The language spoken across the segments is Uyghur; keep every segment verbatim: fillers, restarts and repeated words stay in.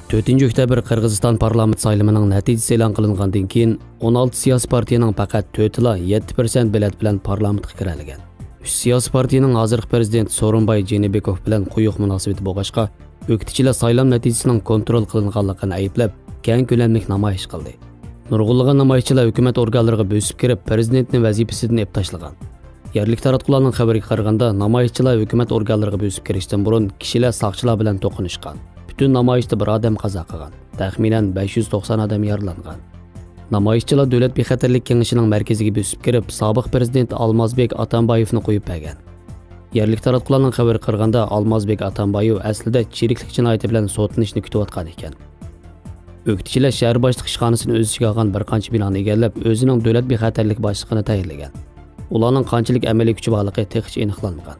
تۆتىنچى ئۆكتەبىر قىرغىزىستان پارلامېنت سايلىمىنىڭ نەتىجىسى ئېلان قىلىنغاندىن كېيىن، ئون ئالتە سىياسىي پارتىيەنىڭ پەقەت تۆتىلا يەتتە پىرسەنت بېلەت بىلەن پارلامېنتقا كىرەلىگەن. ئۈچ سىياسىي پارتىيەنىڭ ھازىرقى پىرېزىدېنت سورۇنباي جېنىبېكوف بىلەن قويۇق مۇناسىۋىتى بولغاچقا، ئۆكتىچىلەر سايلام نەتىجىسىنىڭ كونترول قىلىنغانلىقىنى ئەيىبلەپ، كەڭ كۆلەملىك نامايىش قىلدى. نۇرغۇنلىغان نامايىشچىلار ھۆكۈمەت ئورگانلىرىغا بۆسۈپ كىرىپ، پىرېزىدېنتنى ۋەزىپىسىدىن ئېلىپ تاشلىغان. يەرلىك تاراتقۇلارنىڭ خەۋىرىگە قارىغاندا، نامايىشچىلار ھۆكۈمەت ئورگانلىرىغا بۆسۈپ كىرىشتىن بۇرۇن كىشىلەر ساقچىلار بىلەن توقۇنۇشقان. پۈتۈن نامايىشتا بىر ئادەم قازا قىلغان. تەخمىنەن بەش يۈز توقسان ئادەم يارىلانغان. نامايىشچىلار دۆلەت بىخەتەرلىك كېڭىشىنىڭ مەركىزىگە بۆسۈپ كىرىپ، سابىق پىرېزىدېنت ئالمازبېك ئاتامبايېۋنى قويۇپ بەرگەن. يەرلىك تاراتقۇلارنىڭ خەۋىرىگە قارىغاندا، ئالمازبېك ئاتامبايېۋ ئەسلىدە چىرىكلىك جىنايىتى بىلەن سوتلىنىشنى كۈتۈۋاتقان ئىكەن. ئۆكتىچىلەر شەھەر باشلىق ئىشخانىسىنى ئۆز ئىچىگە ئالغان بىر قانچە بىنانى ئىگىلەپ، ئۆزىنىڭ دۆلەت بىخەتەرلىك باشلىقىنى تەيىنلىگەن. ئۇلارنىڭ قانچىلىك ئەمەلىي كۈچى بارلىقى تېخىچە ئېنىقلانمىغان.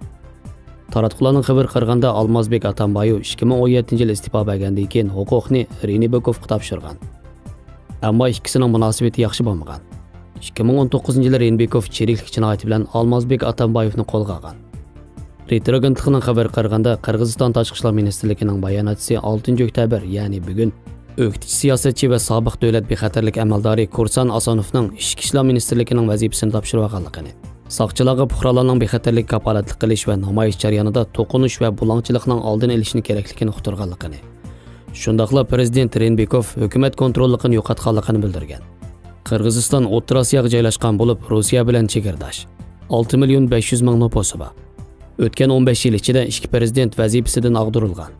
تاراتقۇلارنىڭ خەۋىرىگە قارىغاندا، ئالمازبېك ئاتامبايېۋ ئىككى مىڭ ئون يەتتىنچى يىل ئىستېپا بەرگەندىن كېيىن ھوقۇقنى رېنىبېكوفقا تاپشۇرغان. ئەمما ئىككىسىنىڭ مۇناسىۋىتى ياخشى بولمىغان. ئىككى مىڭ ئون توققۇزىنچى يىلى رېنىبېكوف چىرىكلىك جىنايىتى بىلەن ئالمازبېك ئاتامبايېۋنى قولغا ئالغان. رېترو ئاگېنتلىقىنىڭ خەۋىرىگە قارىغاندا، قىرغىزىستان تاشقى ئىشلار مىنىستىرلىكىنىڭ باياناتچىسى ئالتىنچى ئۆكتەبىر، يەنى بۈگۈن، ئۆكتىچى سىياسەتچى ۋە سابىق دۆلەت بىخەتەرلىك ئەمەلدارى كۇرسان ئاسانوفنىڭ ئىچكى ئىشلار مىنىستىرلىكىنىڭ ۋەزىپىسىنى تاپشۇرۇۋالغانلىقىنى، ساقچىلارغا پۇقرالارنىڭ بىخەتەرلىكىگە كاپالەتلىك قىلىش ۋە نامايىش جەريانىدا توقۇنۇش ۋە بۇلاڭچىلىقنىڭ ئالدىنى ئېلىشنى كېرەكلىكىنى ئۇقتۇرغانلىقىنى، شۇنداقلا پىرېزىدېنت رېنبېكوف ھۆكۈمەت كونتروللۇقىنى يوقاتقانلىقىنى بىلدۈرگەن. قىرغىزىستان ئوتتۇرا ئاسىياغا جايلاشقان بولۇپ، روسىيە بىلەن چېگرىداش. ئالتە مىليون بەش يۈز مىڭ نوپۇسى بار. ئۆتكەن ئون بەش يىل ئىچىدە ئىككى پىرېزىدېنت ۋەزىپىسىدىن ئاغدۇرۇلغان.